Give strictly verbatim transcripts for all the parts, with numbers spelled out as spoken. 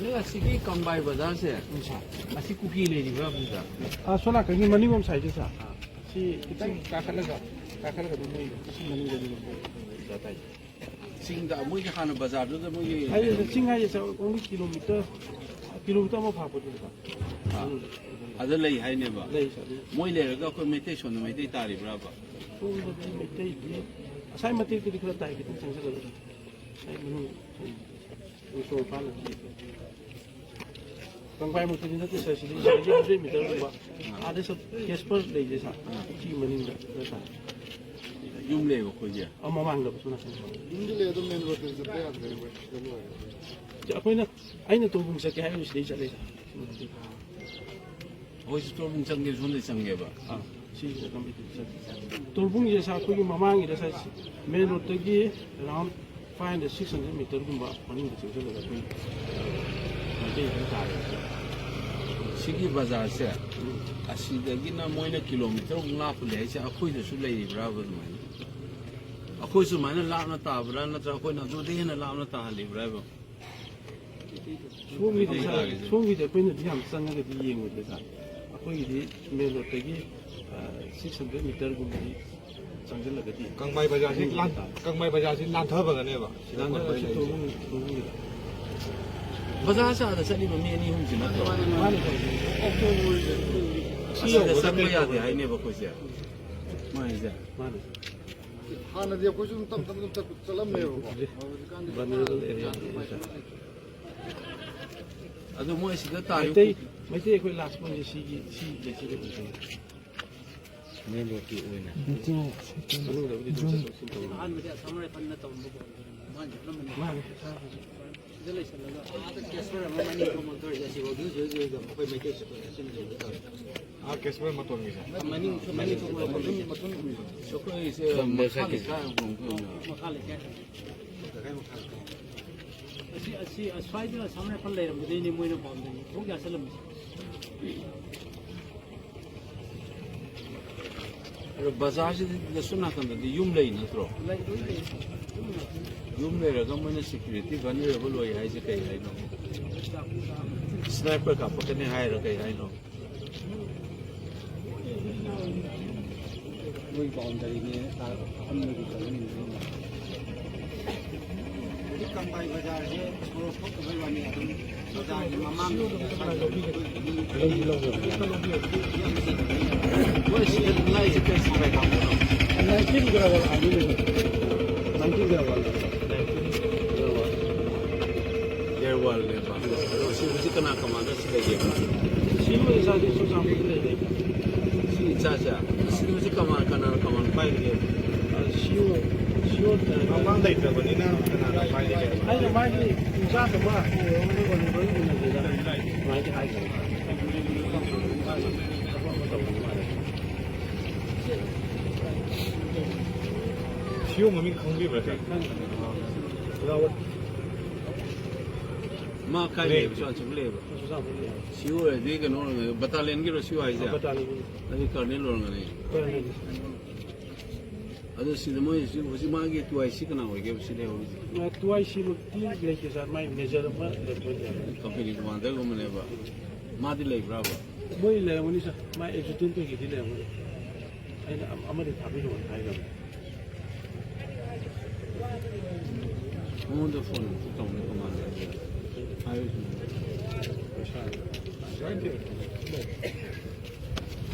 ꯅꯣꯏ ꯑꯁꯤꯒꯤ ꯀꯪꯕꯥꯏ ꯕꯖꯥꯔꯁꯦ, ꯎꯝ, ꯁꯥꯔ꯫ ꯑꯁꯤ ꯀꯨꯀꯤ ꯂꯩꯔꯤꯕ꯭ꯔꯥ ꯑꯗꯨꯗ? ꯑꯥ, ꯁꯣꯝ ꯅꯥꯀꯟꯒꯤ ꯃꯅꯤꯡꯂꯣꯝ ꯁꯥꯏꯠꯁꯦ, ꯁꯥꯔ꯫ ꯑꯥ꯫ ꯁꯤ ꯈꯤꯇꯪ ꯀꯥꯈꯠꯂꯒ, ꯀꯥꯈꯠꯂꯒ ꯑꯗꯨꯝ ꯂꯩꯔꯦ꯫ ꯁꯤ ꯃꯅꯤꯡꯗꯅꯤ ꯃꯣꯏ ꯕꯖꯥꯔ ꯇꯥꯏꯁꯦ꯫ ꯆꯤꯡꯗ ꯃꯣꯏꯒꯤ ꯍꯥꯟꯅ ꯕꯖꯥꯔꯗꯨꯗ ꯃꯣꯏꯒꯤ ꯍꯥꯏꯗꯤ ꯆꯤꯡ ꯍꯥꯏꯁꯦ, ꯁꯥꯔ, only ꯀꯤꯂꯣꯃꯤꯇꯔ, ꯀꯤꯂꯣꯃꯤꯇꯔ ꯑꯃ ꯐꯥꯄꯣꯠꯇꯦ, ꯁꯥꯔ꯫ ꯑꯥ꯫ ꯑꯗꯨ ꯑꯗ ꯂꯩ ꯍꯥꯏꯅꯦꯕ? ꯂꯩ, ꯁꯥꯔ꯫ ꯃꯣꯏ ꯂꯩꯔꯒ ꯑꯩꯈꯣꯏ ꯃꯩꯇꯩ ꯁꯣꯝꯗ ꯃꯩꯇꯩ ꯇꯥꯔꯤꯕ꯭ꯔꯥꯕ? ꯁꯣꯝꯗꯗꯤ ꯃꯩꯇꯩꯗꯤ, ꯉꯁꯥꯏ ꯃꯇꯦꯛꯇꯨꯗꯤ ꯈꯔ ꯇꯥꯏ, ꯈꯤꯇꯪ ꯆꯪꯁꯤꯜꯂꯒ꯫ ꯑꯩ ꯃꯅꯨꯡ ꯎꯁꯣꯞ ꯃꯄꯥꯟꯗ ꯂꯦꯞꯄꯦ꯫ ꯀꯪꯕꯥꯏꯃꯛꯇꯗꯤ ꯅꯠꯇꯦ, ꯁꯥꯔ, ꯁꯤꯗꯤ ꯁꯤꯗꯒꯤ ꯍꯟꯗ꯭ꯔꯦꯠ ꯃꯤꯇꯔꯒꯨꯝꯕ꯫ ꯑꯥꯗ ꯁꯥꯔ, ꯀꯦꯁꯄꯔ ꯂꯩꯁꯦ, ꯁꯥꯔ꯫ ꯑꯥ꯫ ꯁꯤ ꯃꯅꯤꯡꯗ ꯈꯔ ꯇꯥꯏ꯫ ꯌꯨꯝ ꯂꯩꯕ ꯑꯩꯈꯣꯏꯒꯤ? ꯑ, ꯃꯃꯥꯡꯗ ꯁꯣꯝ ꯅꯥꯀꯟꯗ꯫ ꯌꯨꯝꯗꯤ ꯂꯩ, ꯑꯗꯨꯝ ꯃꯦꯟ ꯔꯣꯗꯇꯗꯤ ꯆꯠꯄ ꯌꯥꯗ꯭ꯔꯦ ꯑꯩꯈꯣꯏ꯫ ꯑꯩꯈꯣꯏꯅ, ꯑꯩꯅ ꯇꯣꯔꯕꯨꯡ ꯆꯠꯀꯦ ꯍꯥꯏꯔꯁꯨ ꯁꯤꯗꯩ ꯆꯠꯂꯦ, ꯁꯥꯔ꯫ ꯑꯩꯈꯣꯏꯁꯨ ꯇꯣꯔꯕꯨꯡ ꯆꯪꯒꯦ, ꯁꯣꯝꯗ ꯆꯪꯒꯦꯕ꯫ ꯑꯥ, ꯁꯤꯁꯤꯗ ꯂꯝꯕꯤꯗ ꯆꯪꯒꯦ꯫ ꯇꯣꯔꯕꯨꯡꯁꯦ, ꯁꯥꯔ, ꯑꯩꯈꯣꯏꯒꯤ ꯃꯃꯥꯡꯒꯤꯗ, ꯁꯥꯔ, ꯃꯦꯟ ꯔꯣꯗꯇꯒꯤ around five hundred, six hundred ꯃꯤꯇꯔꯒꯨꯝꯕ ꯃꯅꯨꯡꯗ ꯆꯪꯁꯤꯜꯂꯒ ꯑꯩꯈꯣꯏ ꯃꯩꯇꯩ ꯑꯗꯨꯝ ꯇꯥꯔꯦ꯫ ꯁꯤꯒꯤ ꯕꯖꯥꯔꯁꯦ, ꯎꯝ꯫ ꯑꯁꯤꯗꯒꯤꯅ ꯃꯣꯏꯅ ꯀꯤꯂꯣꯃꯤꯇꯔꯃꯨꯛ ꯂꯥꯞꯄ ꯂꯩ ꯍꯥꯏꯁꯦ, ꯑꯩꯈꯣꯏꯗꯁꯨ ꯂꯩꯔꯤꯕ꯭ꯔꯥꯕ ꯑꯗꯨꯃꯥꯏꯅ? ꯑꯩꯈꯣꯏ ꯁꯨꯃꯥꯏꯅ ꯂꯥꯞꯅ ꯇꯥꯕ꯭ꯔꯥ, ꯅꯠꯇ꯭ꯔꯒ ꯑꯩꯈꯣꯏꯅ ꯑꯗꯨꯗꯩ ꯍꯦꯟꯅ ꯂꯥꯞꯅ ꯇꯥꯍꯜꯂꯤꯕ꯭ꯔꯥꯕ? ꯁꯣꯝꯒꯤꯗꯤ, ꯁꯥꯔ, ꯁꯣꯝꯒꯤꯗꯤ ꯑꯩꯈꯣꯏꯅꯗꯤ ꯌꯥꯝ ꯆꯪꯉꯒꯗꯤ ꯌꯦꯡꯉꯨꯗ꯭ꯔꯦ, ꯁꯥꯔ꯫ ꯑꯩꯈꯣꯏꯒꯤꯗꯤ ꯃꯦꯟ ꯔꯣꯗꯇꯒꯤ, ꯑ, six hundred ꯃꯤꯇꯔꯒꯨꯝꯕꯗꯤ ꯆꯪꯁꯤꯜꯂꯒꯗꯤ ꯀꯪꯕꯥꯏ ꯕꯖꯥꯔꯁꯤ ꯂꯥꯟ-, ꯀꯪꯕꯥꯏ ꯕꯖꯥꯔꯁꯤ ꯂꯥꯟꯊꯕꯒꯅꯦꯕ ꯁꯤꯗ ꯂꯥꯟꯊꯕ ꯀꯣꯟꯕ ꯁꯤ ꯂꯩꯔꯤꯁꯦ꯫ ꯇꯣꯔꯕꯨꯡ, ꯇꯣꯔꯕꯨꯡꯒꯤꯗ꯫ ꯕꯖꯥꯔꯁꯦ ꯑꯥꯗ ꯆꯠꯂꯤꯕ ꯃꯤ ꯑꯅꯤ ꯑꯍꯨꯝꯁꯤ ꯅꯠꯇ꯭ꯔꯣ? ꯃꯥꯅꯦ, ꯁꯥꯔ꯫ ꯑꯁꯤꯗ ꯆꯪꯕ ꯌꯥꯗꯦ ꯍꯥꯏꯅꯦꯕ ꯑꯩꯈꯣꯏꯁꯦ꯫ ꯃꯥꯅꯦ, ꯁꯥꯔ꯫ ꯃꯥꯅꯦ꯫ ꯍꯥꯟꯅꯗꯤ ꯑꯩꯈꯣꯏꯁꯨ ꯑꯗꯨꯝ ꯇꯞ ꯇꯞꯅ ꯑꯗꯨꯝ ꯆꯠ-, ꯆꯠꯂꯝꯃꯦꯕꯀꯣ꯫ ꯍꯧꯖꯤꯛꯀꯥꯟꯗꯤ vulnerable area ꯅꯦ, ꯁꯥꯔ꯫ ꯑꯗꯣ ꯃꯣꯏ ꯁꯤꯗ ꯇꯥꯔꯤ ꯃꯩꯇꯩ, ꯃꯩꯇꯩ ꯑꯩꯈꯣꯏ ꯂꯥꯁ ꯄꯣꯏꯟꯁꯦ ꯁꯤꯒꯤ, ꯁꯤ ꯂꯩꯁꯤꯗ ꯑꯣꯏꯗꯣꯏꯅꯦ꯫ ꯃꯦꯟ ꯔꯣꯗꯀꯤ ꯑꯣꯏꯅ꯫ ꯃꯅꯨꯡꯗꯕꯨꯗꯤ ꯑꯗꯨꯝ ꯆꯠꯊꯣꯛ ꯆꯠꯁꯤꯟ ꯇꯧꯕ꯫ ꯑꯍꯥꯟꯕꯗꯤ ꯑꯁꯥꯝ ꯔꯥꯏꯐꯜꯅ ꯇꯧꯔꯝꯕꯀꯣ꯫ ꯃꯥꯅ ꯆꯠꯂꯝꯕꯅꯤ꯫ ꯃꯥꯅꯦ꯫ ꯁꯤꯗ ꯂꯩꯁꯜꯂꯒ ꯑꯥꯗ ꯀꯦꯁꯄꯔ ꯑꯃ ꯃꯅꯤꯡ ꯊꯣꯡ ꯑꯣꯟꯊꯣꯔꯛꯏꯁꯦ꯫ ꯑꯁꯤ ꯍꯧꯖꯤꯛ ꯍꯧꯖꯤꯛ ꯍꯧꯖꯤꯛ ꯑꯩꯈꯣꯏ ꯃꯩꯇꯩ ꯁꯤꯐꯥꯏ ꯑꯁꯤꯅ ꯂꯩꯕ ꯇꯧꯔꯦ꯫ ꯑꯥ, ꯀꯦꯁꯄꯔ ꯃꯇꯣꯟꯒꯤꯁꯦ? ꯃꯅꯤꯡ, ꯃꯅꯤꯡ ꯊꯣꯡ ꯑꯣꯟꯊꯣꯔꯛꯄ꯫ ꯑꯩꯈꯣꯏꯁꯦ ꯃꯈꯥ ꯂꯩꯀꯥꯏ ꯍꯣꯡꯗꯣꯏꯅꯦ꯫ ꯃꯈꯥ ꯂꯩꯀꯥꯏ꯫ ꯑꯁꯤ, ꯑꯁꯤ, ꯑꯁ꯭ꯋꯥꯏꯗ ꯑꯁꯥꯝ ꯔꯥꯏꯐꯜ ꯂꯩꯔꯝꯕꯗꯩꯅꯦ ꯃꯣꯏꯅ ꯄꯥꯝꯗꯣꯏꯅꯤ꯫ ꯊꯣꯡ ꯌꯥꯁꯜꯂꯝꯃꯤ꯫ ꯑꯗꯣ ꯕꯖꯥꯔꯁꯤꯗꯁꯨ ꯅꯥꯀꯟꯗꯗꯤ ꯌꯨꯝ ꯂꯩ ꯅꯠꯇ꯭ꯔꯣ? ꯌꯨꯝ ꯂꯩꯔꯒ ꯃꯣꯏꯅ ꯁꯦꯀ꯭ꯌꯨꯔꯤꯇꯤ ꯚꯜꯅꯔꯦꯕꯜ ꯑꯣꯏ ꯍꯥꯏꯁꯦ ꯀꯩ ꯍꯥꯏꯅꯣ? ꯁ꯭ꯅꯥꯏꯄꯔ ꯀꯥꯞꯄꯛꯀꯅꯤ ꯍꯥꯏꯔ ꯀꯩ ꯍꯥꯏꯅꯣ? ꯃꯣꯏ ꯕꯥꯎꯟꯗꯔꯤꯅꯦ, ꯁꯥꯔ, ꯑꯍꯟꯕꯒꯤ ꯆꯪꯍꯟꯅꯤꯡꯕꯅꯤꯅ꯫ ꯍꯧꯖꯤꯛ ꯀꯪꯕꯥꯏ ꯕꯖꯥꯔꯁꯦ ꯁꯣꯔꯣꯛ ꯐꯠꯇꯕꯩ ꯋꯥꯅꯤ, ꯑꯗꯨꯝ ꯕꯖꯥꯔꯒꯤ ꯃꯃꯥꯡꯗ ꯂꯧꯕꯤ, ꯂꯧꯕꯤ꯫ ꯃꯣꯏ ꯁꯤ ꯂꯥꯏꯁꯦ ꯀꯩ ꯁꯥꯔ ꯀꯥꯞꯄꯅꯣ? ꯅꯥꯏꯟꯇꯤꯟ ꯒ꯭ꯔꯥꯎꯟ ꯑꯗꯨ ꯂꯩꯕ꯫ Nineteen ground. ꯒ꯭ꯔꯥꯎꯟ꯫ ꯌꯥꯔꯋꯥꯜꯅꯦꯕ꯫ ꯑꯗꯣ ꯁꯤ ꯍꯧꯖꯤꯛ ꯀꯅꯥ ꯀꯃꯥꯟꯗ ꯁꯤ ꯂꯩꯒꯦꯕ? ꯁꯤ ꯃꯣꯏ ꯏꯆꯥꯁꯤ ꯆꯨꯔꯆꯥꯟꯄꯨꯔꯗ ꯂꯩꯔꯦ꯫ ꯁꯤ ꯏꯆꯥꯁꯦ? ꯁꯤ ꯍꯧꯖꯤꯛ ꯀꯃꯥꯟ-, ꯀꯅꯥꯅ ꯀꯃꯥꯟ ꯄꯥꯏꯔꯤꯒꯦ? ꯑ, ꯁꯤ ꯑꯣꯏ-, ꯁꯤ ꯑꯣꯏ-, ꯃꯄꯥꯟ ꯂꯩꯇ꯭ꯔꯕꯅꯤꯅ ꯀꯅꯥꯅ ꯄꯥꯏꯔꯤꯒꯦ? ꯑꯩꯅ ꯃꯥꯒꯤ ꯏꯆꯥ ꯑꯃ ꯑꯣꯏꯔꯝꯒꯅꯤ, ꯑꯣꯏꯔꯝꯒꯅꯤ, ꯎꯅꯗꯦꯗ꯫ ꯁꯨꯃꯥꯏꯅ ꯍꯥꯏꯈ꯭ꯔꯦ꯫ ꯊꯕꯛ ꯑꯃ ꯇꯧꯕ ꯃꯥꯜꯂꯦ꯫ ꯁꯤ ꯑꯣ ꯃꯃꯤꯡ ꯈꯪꯕꯤꯕ꯭ꯔꯥ, ꯁꯥꯔ? ꯈꯪꯉꯦ꯫ ꯃꯥ ꯀꯥꯏ ꯂꯩ꯫ ꯂꯩꯕ? ꯆꯨꯔꯆꯥꯟꯄꯨꯔ ꯂꯩꯕ? ꯆꯨꯔꯆꯥꯟꯄꯨꯔ ꯂꯩ꯫ ꯁꯤ ꯑꯣ ꯑꯣꯏꯔꯗꯤ ꯀꯩꯅꯣ ꯑꯣꯏꯔꯝꯒꯅꯤ, ꯕꯇꯥꯂꯤꯌꯟꯒꯤꯔꯣ ꯁꯤ ꯑꯣ ꯍꯥꯏꯁꯦ? ꯑ, ꯕꯇꯥꯂꯤꯌꯟꯒꯤ꯫ ꯑꯗꯨꯗꯤ ꯀꯔꯅꯦꯜ ꯑꯣꯏꯔꯝꯒꯅꯤ꯫ ꯀꯔꯅꯦꯜꯒꯤ꯫ ꯑꯗꯣ ꯁꯤꯗ ꯃꯣꯏ ꯍꯧꯖꯤꯛ, ꯍꯧꯖꯤꯛ ꯃꯥꯒꯤ ꯇꯨ ꯑꯥꯏ ꯁꯤ ꯀꯅꯥ ꯑꯣꯏꯒꯦꯕ ꯁꯤ ꯂꯩꯍꯧꯔꯤꯁꯦ? ꯑ, ꯇꯨ ꯑꯥꯏ ꯁꯤ ꯃꯛꯇꯤ ꯂꯩꯇꯦ, ꯁꯥꯔ꯫ ꯃꯥꯏ ꯃꯦꯖꯔ ꯑꯃ ꯂꯩꯕ ꯑꯣꯏꯗꯤ ꯌꯥꯔꯦ꯫ ꯀꯝꯄꯦꯅꯤ ꯀꯃꯥꯟꯗꯔꯒꯨꯝꯕꯅꯦꯕ꯫ ꯃꯥꯗꯤ ꯂꯩꯕ꯭ꯔꯥꯕ? ꯃꯣꯏ ꯂꯩꯔꯝꯒꯅꯤ, ꯁꯥꯔ꯫ ꯃꯥꯏ ꯑꯦꯗꯖꯨꯇꯦꯟꯠ ꯀꯩꯀꯩꯗꯤ ꯂꯩꯔꯝꯒꯅꯤ꯫ ꯑꯩꯅ ꯑꯃ-, ꯑꯃꯗꯤ ꯊꯥꯕꯤꯔꯛꯑꯣꯅ ꯍꯥꯏꯈ꯭ꯔꯕꯅꯤ꯫ ꯃꯉꯣꯟꯗ ꯐꯣꯟ ꯑꯝꯇ ꯇꯧꯅꯦ, ꯀꯃꯥꯟꯗꯔ꯫ ꯍꯥꯏꯔꯤꯁꯤꯅꯦ꯫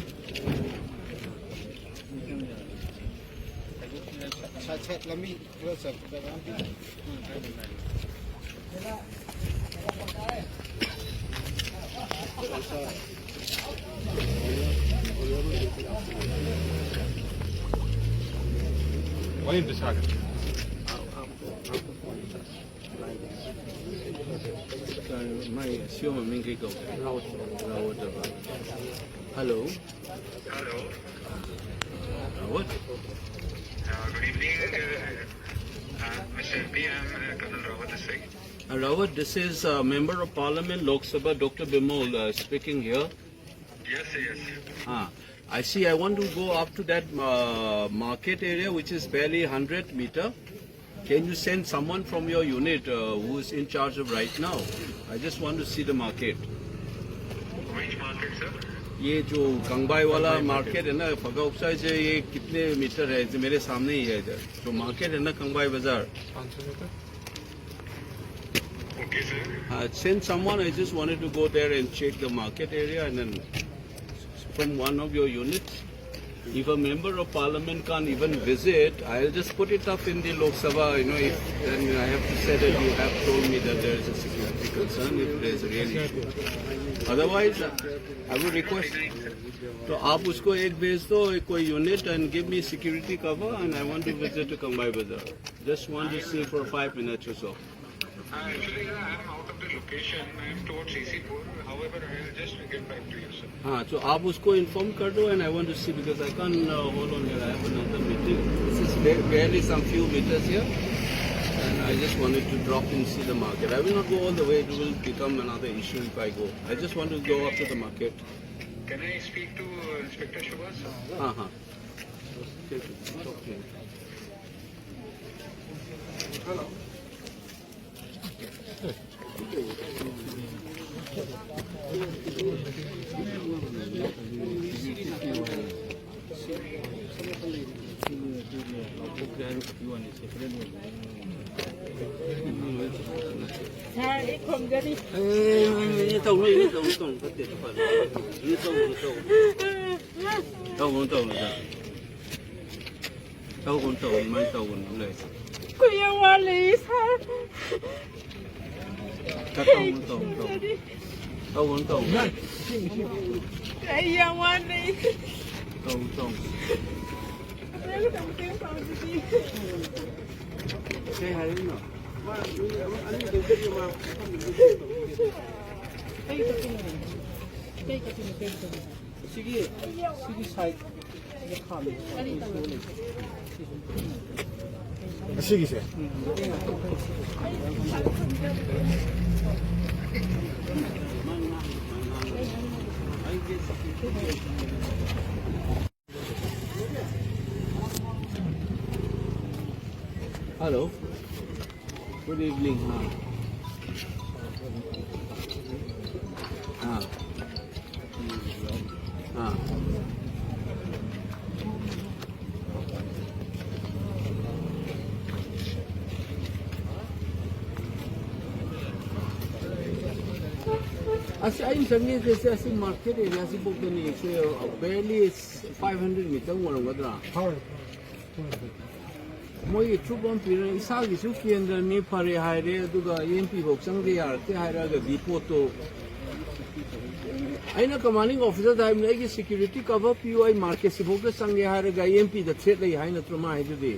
ꯁꯥꯔ, ꯁꯥꯔ, ꯂꯝꯕꯤ ꯈꯔ ꯆꯠꯄꯗ ꯌꯥꯝ ꯋꯥꯔꯤ ꯑꯝꯇ ꯁꯥꯒꯦ꯫ ꯃꯥꯏ ꯁꯤ ꯑꯣ ꯃꯃꯤꯡ ꯀꯩ ꯀꯧꯒꯦ? ꯔꯥꯎꯠ꯫ ꯔꯥꯎꯠ ꯍꯥꯏꯕ꯫ Hello. Hello. Rawat? Uh, good evening, uh, uh, Mister P M, uh, Colonel Rawat this side. Uh, Rawat, this is, uh, Member of Parliament, Lok Sabha, Doctor Bimol, uh, speaking here. Yes, sir, yes. Ah, I see. I want to go up to that uh, market area, which is barely one hundred meter. Can you send someone from your unit uh, who is in charge of right now? I just want to see the market. Which market, sir? ये जो कंगबाई वाला market है ना, फगाउक्सा से ये कितने metre है? ये मेरे सामने ही है इधर, जो मार्केट है ना, कंगबाई बाजार. Okay, sir. Uh, send someone. I just wanted to go there and check the market area, and then from one of your units. If a member of parliament can't even visit, I'll just put it up in the Lok Sabha. You know, if, and I have to say that you have told me that there is a security concern if there is a real issue. Otherwise, uh, I would request. तो आप उसको एक भेज दो, कोई unit, and give me security cover, and I want to visit to Kambai Bazar. Just want to see for five minutes or so. Uh, actually, sir, I am out of the location. I am towards C C four. However, I will just get back to you, sir. हाँ, तो आप उसको inform कर दो, and I want to see because I can't uh, hold on here. I have another meeting. This is ba- barely some few meters here, and I just wanted to drop in, see the market. I will not go all the way. It will become another issue if I go. I just want to go up to the market. Can I speak to uh, Inspector Shubhas, sir? हाँ, हाँ. ठीक है, okay. ꯁꯥꯔ, ꯑꯩ ꯈꯣꯝꯖꯔꯤ꯫ ꯇꯧꯅꯨ, ꯇꯧꯅꯨ, ꯇꯧꯅꯨ, ꯐꯠꯇꯦ, ꯐꯠꯇꯦ. ꯇꯧꯅꯨ, ꯇꯧꯅꯨ. ꯇꯧꯒꯅꯨ, ꯇꯧꯒꯅꯨ, ꯁꯥꯔ. ꯇꯧꯒꯅꯨ, ꯇꯧꯒꯅꯨ, ꯑꯗꯨꯃꯥꯏꯅ ꯇꯧꯒꯅꯨ, ꯂꯩ. ꯑꯩꯈꯣꯏ ꯌꯥꯝ ꯋꯥꯠꯂꯤ, ꯁꯥꯔ꯫ ꯁꯥꯔ, ꯇꯧꯒꯅꯨ, ꯇꯧꯒꯅꯨ, ꯇꯧꯒꯅꯨ. ꯇꯧꯒꯅꯨ, ꯇꯧꯒꯅꯨ. ꯑꯩ ꯌꯥꯝ ꯋꯥꯠꯂꯤ꯫ ꯇꯧꯒꯅꯨ, ꯇꯧꯒꯅꯨ. ꯈꯤꯇꯪ ꯃꯇꯦꯡ ꯄꯥꯡꯕꯤꯗꯤ꯫ ꯀꯩ ꯍꯥꯏꯔꯤꯅꯣ? ꯀꯩ ꯀꯛꯄꯤꯅꯣ? ꯀꯩ ꯀꯛꯄꯤꯅꯣ? ꯀꯩ ꯀꯛꯄꯤꯅꯣ? ꯁꯤꯒꯤ, ꯁꯤꯒꯤ side ꯈꯥꯝꯃꯤ꯫ ꯑꯁꯤꯒꯤꯁꯦ꯫ Hello. Good evening. Ah. Ah. Ah. ꯑꯁꯤ ꯑꯩꯅ ꯆꯪꯉꯤꯁꯦ, ꯁꯤ ꯑꯁꯤ market area ꯁꯤ ꯐꯥꯎꯗꯅꯤ, ꯁꯤ barely five hundred meter ꯑꯣꯏꯔꯝꯒꯗ꯭ꯔꯥ? ꯍꯣꯏ, ꯍꯣꯏ, ꯍꯣꯏ꯫ ꯃꯣꯏꯒꯤ trup ꯑꯃ ꯄꯤꯔ, ꯏꯁꯥꯒꯤꯁꯨ ꯀꯦꯟꯗ꯭ꯔꯅꯤ, ꯐꯔꯦ ꯍꯥꯏꯔꯦ, ꯑꯗꯨꯒ M P ꯐꯥꯎ ꯆꯪꯗꯦ, ꯌꯥꯔꯛꯇꯦ ꯍꯥꯏꯔꯛꯑꯒꯗꯤ ꯄꯣꯠꯇꯣ, ꯑꯩꯅ commanding officer ꯗ ꯍꯥꯏꯕꯅꯤ, "ꯑꯩꯒꯤ security cover ꯄꯤꯌꯨ, ꯑꯩ market ꯁꯤꯐꯥꯎꯗ ꯆꯪꯒꯦ" ꯍꯥꯏꯔꯒ M P ꯗ threat ꯂꯩ ꯍꯥꯏ ꯅꯠꯇ꯭ꯔꯣ ꯃꯥ ꯍꯥꯏꯗꯨꯗꯤ?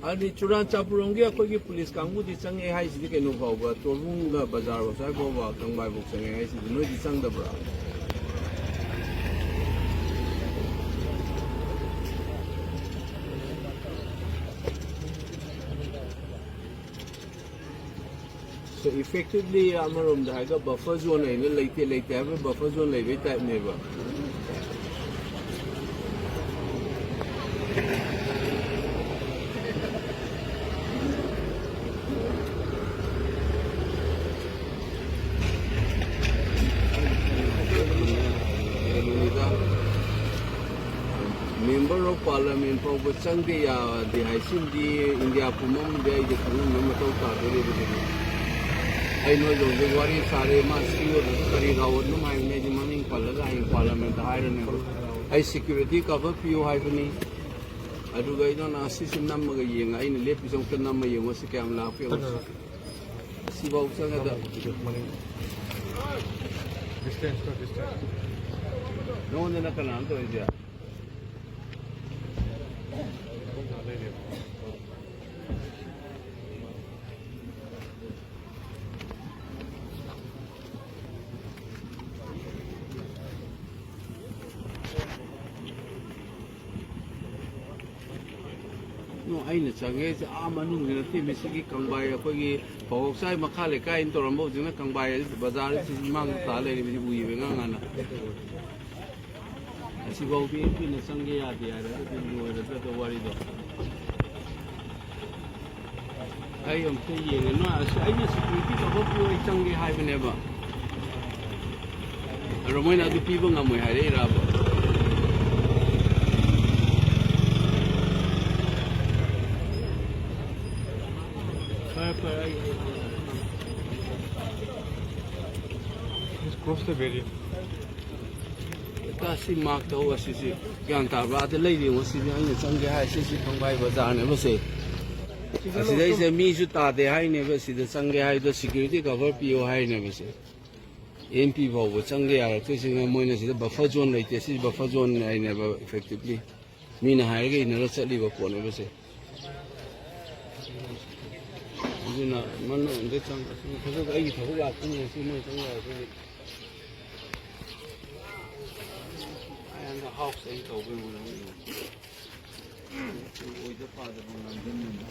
ꯑꯗꯨꯗꯤ ꯆꯨꯔꯥꯆꯥꯟꯄꯨꯔ ꯂꯣꯝꯒꯤ ꯑꯩꯈꯣꯏꯒꯤ ꯄꯨꯂꯤꯁ ꯀꯥꯡꯕꯨꯗꯤ ꯆꯪꯉꯦ ꯍꯥꯏꯁꯤꯗꯤ ꯀꯩꯅꯣ ꯐꯥꯎꯕ, ꯇꯣꯔꯕꯨꯡꯒ ꯕꯖꯥꯔ ꯐꯥꯎ, ꯁ꯭ꯋꯥꯏ ꯐꯥꯎꯕ ꯀꯪꯕꯥꯏ ꯐꯥꯎ ꯆꯪꯉꯦ ꯍꯥꯏꯁꯤꯗꯤ ꯅꯣꯏꯗꯤ ꯆꯪꯗꯕ꯭ꯔꯥ? So effectively ꯑꯃꯔꯣꯝꯗ ꯍꯥꯏꯔꯒ buffer zone ꯍꯥꯏꯅ ꯂꯩꯇꯦ, ꯂꯩꯇꯦ ꯍꯥꯏꯕ buffer zone ꯂꯩꯕꯩ type ꯅꯦꯕ꯫ Member of Parliament ꯐꯥꯎꯕ ꯆꯪꯗꯦ ꯌꯥꯗꯦ ꯍꯥꯏꯁꯤꯃꯗꯤ ꯏꯟꯗꯤꯌꯥ ꯄꯨꯝꯕ ꯑꯃꯗꯤ ꯑꯩꯗꯤ ꯈꯪꯍꯟꯕ ꯃꯊꯧ ꯇꯥꯗꯣꯔꯤꯕꯅꯤ꯫ ꯑꯩ ꯅꯣꯏꯒ ꯍꯧꯖꯤꯛ ꯋꯥꯔꯤ ꯁꯥꯔꯦ, ꯃꯥ ꯁꯤ ꯑꯣꯏꯔꯁꯨ ꯀꯔꯤ ꯔꯥꯋꯠꯅꯣ ꯍꯥꯏꯕꯅꯤ, ꯑꯩꯗꯤ ꯃꯃꯤꯡ ꯄꯜꯂꯒ ꯍꯌꯦꯡ ꯄꯥꯔꯂꯤꯌꯥꯃꯦꯟꯠꯇ ꯍꯥꯏꯔꯅꯦꯕ꯫ ꯑꯩ security cover ꯄꯤꯌꯨ ꯍꯥꯏꯕꯅꯤ꯫ ꯑꯗꯨꯒ ꯑꯩꯅ ꯁꯤꯁꯤ ꯅꯝꯃꯒ ꯌꯦꯡꯉ, ꯑꯩꯅ ꯂꯦꯞꯄꯤꯁꯦ ꯑꯃꯨꯛꯇ ꯅꯝꯃ ꯌꯦꯡꯉꯣ, ꯁꯤ ꯀꯌꯥꯝ ꯂꯥꯞꯄꯤ ꯌꯦꯡꯉꯣ꯫ ꯁꯤꯐꯥꯎ ꯆꯪꯒꯗ꯫ Distance ꯇꯣ, distance꯫ ꯅꯉꯣꯟꯗꯅ ꯀꯅꯥꯅꯣ ꯇꯧꯔꯤꯁꯦ? ꯑꯩꯅ ꯆꯪꯉꯦ ꯍꯥꯏꯁꯦ ꯑꯥ ꯃꯅꯨꯡꯗ ꯅꯠꯇꯦ, ꯃꯁꯤꯒꯤ ꯀꯪꯕꯥꯏ, ꯑꯩꯈꯣꯏꯒꯤ ꯐꯧꯕꯣꯛꯆꯥꯏ ꯃꯈꯥ ꯂꯩꯀꯥꯏꯅ ꯇꯧꯔꯝꯕ, ꯍꯧꯖꯤꯛꯅ ꯀꯪꯕꯥꯏ ꯕꯖꯥꯔ ꯁꯤ ꯃꯥꯡꯗ ꯇꯥ ꯂꯩꯔꯤꯕꯁꯤ ꯎꯏꯌꯦꯕ ꯏꯉꯥꯡ ꯉꯥꯟꯅ꯫ ꯑꯁꯤꯐꯥꯎꯗꯤ ꯑꯦꯝ ꯄꯤꯅ ꯆꯪꯒꯦ ꯌꯥꯗꯦ ꯍꯥꯏꯔꯒꯗꯤ ꯂꯣꯏꯔꯗ꯭ꯔꯗ ꯋꯥꯔꯤꯗꯣ꯫ ꯑꯩ ꯑꯝꯇ ꯌꯦꯡꯉꯦ꯫ ꯅꯣꯏ ꯑꯁ-, ꯑꯩꯅ ꯁꯦꯀ꯭ꯌꯨꯔꯤꯇꯤ ꯀꯕꯔ ꯄꯤꯌꯨ, ꯑꯩ ꯆꯪꯒꯦ ꯍꯥꯏꯕꯅꯦꯕ꯫ ꯑꯗꯣ ꯃꯣꯏꯅ ꯑꯗꯨ ꯄꯤꯕ ꯉꯝꯃꯣꯏ ꯍꯥꯏꯔꯛꯏꯔꯕ? ꯐꯔꯦ, ꯐꯔꯦ, ꯑꯩ, ꯑꯩ, ꯑꯩ, Just cross the barrier. ꯇꯥ ꯁꯤ ꯃꯥꯔꯛ ꯇꯧ, ꯑꯁꯤꯁꯤ ꯒ꯭ꯌꯥꯟ ꯇꯥꯕ꯭ꯔꯥ? ꯑꯗ ꯂꯩꯔꯤ ꯌꯦꯡꯉꯣ, ꯁꯤꯗꯤ ꯑꯩꯅ ꯆꯪꯒꯦ ꯍꯥꯏ, ꯁꯤꯁꯤ ꯀꯪꯕꯥꯏ ꯕꯖꯥꯔꯅꯦꯕ ꯁꯦ꯫ ꯑꯁꯤꯗꯩꯁꯦ ꯃꯤꯁꯨ ꯇꯥꯗꯦ ꯍꯥꯏꯅꯦꯕ, ꯁꯤꯗ ꯆꯪꯒꯦ ꯍꯥꯏꯗꯣ ꯁꯦꯀ꯭ꯌꯨꯔꯤꯇꯤ ꯀꯚꯔ ꯄꯤꯌꯣ ꯍꯥꯏꯅꯦꯕ ꯁꯦ꯫ ꯑꯦꯝ ꯄꯤ ꯐꯥꯎꯕ ꯆꯪꯒꯦ ꯌꯥꯔꯛꯇꯣꯏꯁꯤꯅ ꯃꯣꯏꯅ ꯁꯤꯗ ꯕꯐꯔ ꯖꯣꯟ ꯂꯩꯇꯦ, ꯁꯤ ꯕꯐꯔ ꯖꯣꯟ ꯍꯥꯏꯅꯦꯕ effectively꯫ ꯃꯤꯅ ꯍꯥꯏꯔꯒ ꯏꯟꯅꯔ ꯆꯠꯂꯤꯕ ꯄꯣꯠꯅꯦꯕ ꯁꯦ꯫ ꯑꯗꯨꯅ ꯃꯅꯨꯡꯗ ꯆꯪ-, ꯊꯕꯛ, ꯑꯩꯒꯤ ꯊꯕꯛ ꯂꯥꯛꯄꯅꯤꯅ ꯁꯤ ꯃꯣꯏ ꯆꯪ ꯌꯥꯔꯛꯇꯣꯏꯅꯤ꯫ ꯑꯩ ꯍꯟꯗꯛ ꯍꯥꯎꯁ ꯑꯩ ꯇꯧꯕꯩ ꯃꯑꯣꯡꯗ ꯑꯣꯏꯗ ꯄꯥꯗꯕ ꯉꯥꯡꯁꯤꯟꯕꯅꯤ꯫